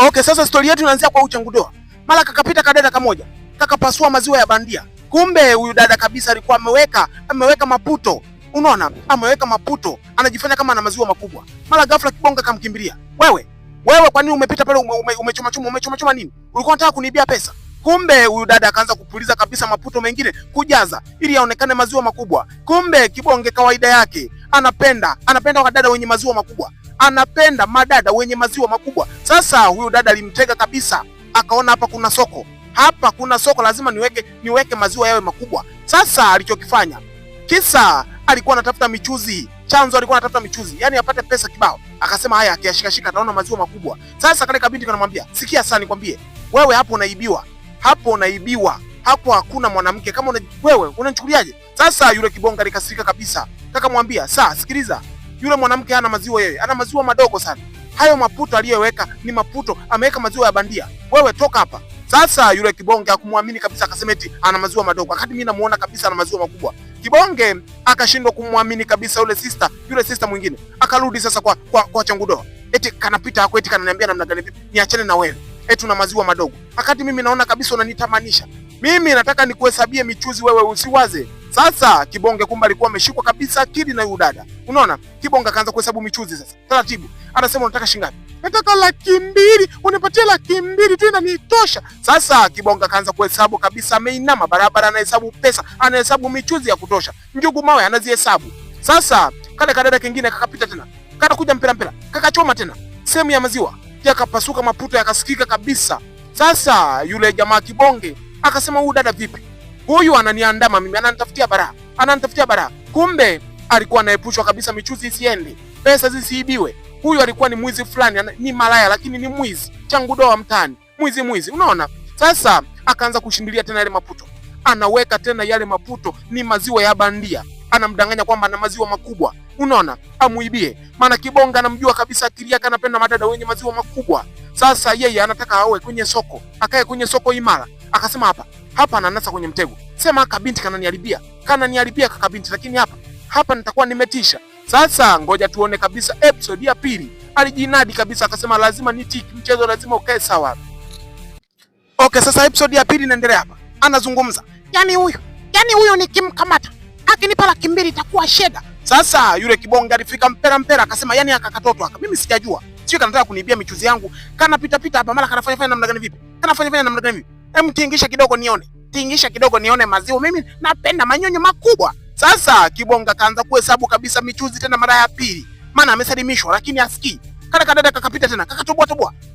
Okay, sasa stori yetu inaanzia kwa Uchangudoa. Mara kakapita kadada kamoja, kakapasua maziwa ya bandia. Kumbe huyu dada kabisa alikuwa ameweka maputo. Unaona, ameweka maputo, anajifanya kama ana maziwa makubwa. Mara ghafla kibonga kamkimbilia. Wewe, wewe kwa nini umepita pale umechoma choma, umechoma choma nini? Ulikuwa unataka kuniibia pesa? Kumbe huyu dada akaanza kupuliza kabisa maputo mengine kujaza ili yaonekane maziwa makubwa. Kumbe kibonge kawaida yake anapenda wadada wenye maziwa makubwa, anapenda madada wenye maziwa makubwa. Sasa huyu dada alimtega kabisa, akaona hapa kuna soko, hapa kuna soko, lazima niweke maziwa yawe makubwa. Sasa alichokifanya kisa, alikuwa anatafuta michuzi chanzo, alikuwa anatafuta michuzi, yani apate pesa kibao. Akasema haya, akiyashikashika ataona maziwa makubwa. Sasa kale kabinti kanamwambia, sikia sasa, nikwambie wewe, hapo unaibiwa, hapo unaibiwa, hapo hakuna mwanamke kama wewe unanichukuliaje? Sasa yule kibonga alikasirika kabisa, akamwambia saa, sikiliza, yule mwanamke hana maziwa, yeye ana maziwa madogo sana. Hayo maputo aliyoweka ni maputo, ameweka maziwa ya bandia. Wewe toka hapa. Sasa yule kibonge hakumwamini kabisa, akasema eti ana maziwa madogo, wakati mimi namuona kabisa ana maziwa makubwa. Kibonge akashindwa kumwamini kabisa yule sister mwingine. Akarudi sasa kwa Changudoa, eti kanapita hapo, eti kananiambia namna gani, vipi niachane na wewe, eti una maziwa madogo, wakati mimi naona kabisa unanitamanisha. Mimi nataka nikuhesabie michuzi, wewe usiwaze. Sasa Kibonge kumbe alikuwa ameshikwa kabisa akili na yule dada. Unaona? Kibonge akaanza kuhesabu michuzi sasa. Taratibu. Anasema unataka shilingi ngapi? Nataka 200,000, unipatie 200,000 tu inanitosha. Sasa Kibonge akaanza kuhesabu kabisa, ameinama barabara, anahesabu pesa, anahesabu michuzi ya kutosha. Njugu mawe anazihesabu. Sasa kale kadada kingine kakapita tena. Kanakuja mpira mpira. Kakachoma tena sehemu ya maziwa. Yakapasuka maputo yakasikika kabisa. Sasa yule jamaa Kibonge akasema huyu dada vipi? Huyu ananiandama mimi, ananitafutia balaa, ananitafutia balaa. Kumbe alikuwa anaepushwa kabisa michuzi isiende, pesa zisiibiwe. Huyu alikuwa ni mwizi fulani, ni malaya lakini ni mwizi, Changudoa mtaani, mwizi mwizi, unaona. Sasa akaanza kushindilia tena yale maputo, anaweka tena yale maputo ni maziwa ya bandia, anamdanganya kwamba ana maziwa makubwa, unaona, amuibie. Maana Kibonga anamjua kabisa, akili yake anapenda madada wenye maziwa makubwa. Sasa yeye anataka awe kwenye soko, akae kwenye soko imara. Akasema hapa hapa ananasa kwenye mtego, sema kaka binti kananiharibia, kananiharibia kaka binti, lakini hapa hapa nitakuwa nimetisha. Sasa ngoja tuone kabisa episode ya pili. Alijinadi kabisa akasema lazima nitiki mchezo, lazima ukae sawa. Okay, sasa episode ya pili inaendelea hapa. Anazungumza, yani huyu nikimkamata akinipa 200,000 itakuwa sheda. Sasa yule Kibonge alifika mpera mpera akasema, yani aka katoto aka mimi sijajua, sio kanataka kuniibia michuzi yangu, kana pita pita hapa mara kanafanya fanya namna gani vipi, kanafanya fanya namna gani vipi, hem tingisha kidogo nione, tingisha kidogo nione maziwa, mimi napenda manyonyo makubwa. Sasa Kibonga kaanza kuhesabu kabisa michuzi tena mara ya pili, maana amesalimishwa lakini asikii. Kana kadada kakapita tena kakatoboa toboa.